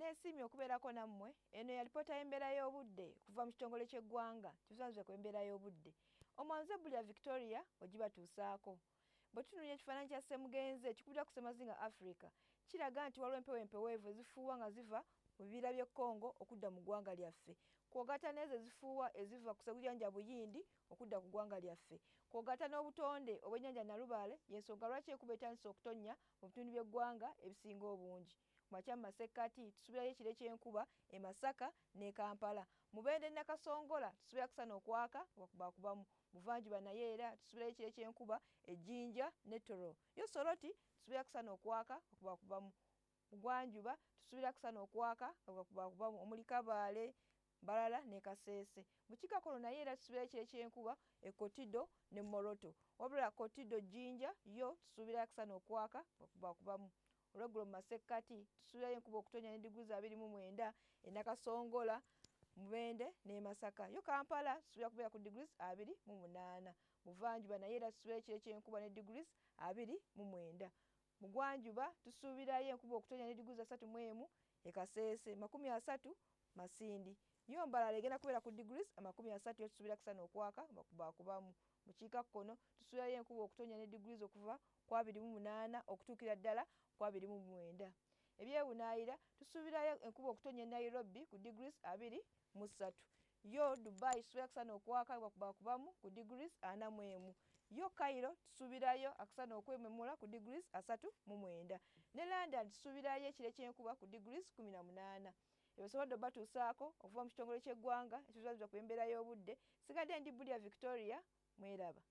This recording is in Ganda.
Neesiimye okubeerako nammwe. Eno ya lipoota y'embeera y'obudde okuva mu kitongole ky'eggwanga kivunaanyizibwa ku embeera y'obudde. Omwanze Bulya Victoria ogibatuusaako. Bwe tutunuulira ekifaananyi kya Ssemugenzi ekikubira ku ssemazinga Africa, kiraga nti waliwo empewo empeweevu ezifuuwa nga ziva mu bibira by'e Congo okudda mu ggwanga lyaffe. Kw'ogatta n'ezo ezifuuwa eziva ku Sseguyanja Buyindi okudda ku ggwanga lyaffe. Kw'ogatta n'obutonde obw'ennyanja Nalubaale y'ensonga lwaki enkuba etandise okutonnya mu bitundu by'eggwanga ebisinga obungi. Ku makya mu masekkati tusuubirayo ekire ky'enkuba e Masaka n'e Kampala. Mubende ne Nakasongola tusuubira akasana okwaka nga bakubakubamu. Buvanjuba naye era tusuubirayo ekire ky'enkuba e Jinja ne Tororo. Yo Soroti tusuubira akasana okwaka nga kubakubamu. Bugwanjuba tusuubira akasana okwaka nga bakubakubamu omuli Kabale, Mbarara ne Kasese. Bukiikakkono naye era tusuubira ekire ky'enkuba e Kotido ne Moroto. Wabula Kotido Jinja yo tusuubira akasana okwaka nga kubakubamu. Olweggulo mu masekkati tusuubirayo enkuba okutonnya ne degrees 29 e Nakasongola, Mubende ne Masaka. Yo Kampala tusuubira kubeera ku degrees 28. Buvanjuba naye era tusuubira ekire ky'enkuba ne degrees 29. Mugwanjuba tusuubirayo enkuba okutonnya ne degrees 31 e Kasese, 30 Masindi. Yo Mbarara egenda kubeera ku degrees 30, yo tusuubira akasana okwaka bakubakubamu. Bukiikakkono tusuubirayo enkuba okutonnya ne degrees okuva ku 28 okutuukira ddala ku 29. Ebyebunaayira tusuubirayo enkuba okutonnya e Nairobi ku degrees 23. Yo Dubai tusuubira akasana okwaka bakubakubamu ku degrees 41. Yo Cairo tusuubirayo akasana okwememula ku degrees 39. Ne London tusuubirayo ekire ky'enkuba ku degrees 18. Ebisobodde obatuusaako okuva mu kitongole ky'eggwanga ekivunaanyizibwa ku embeera y'obudde. Sigadde ndi Bulya Victoria, mweraba.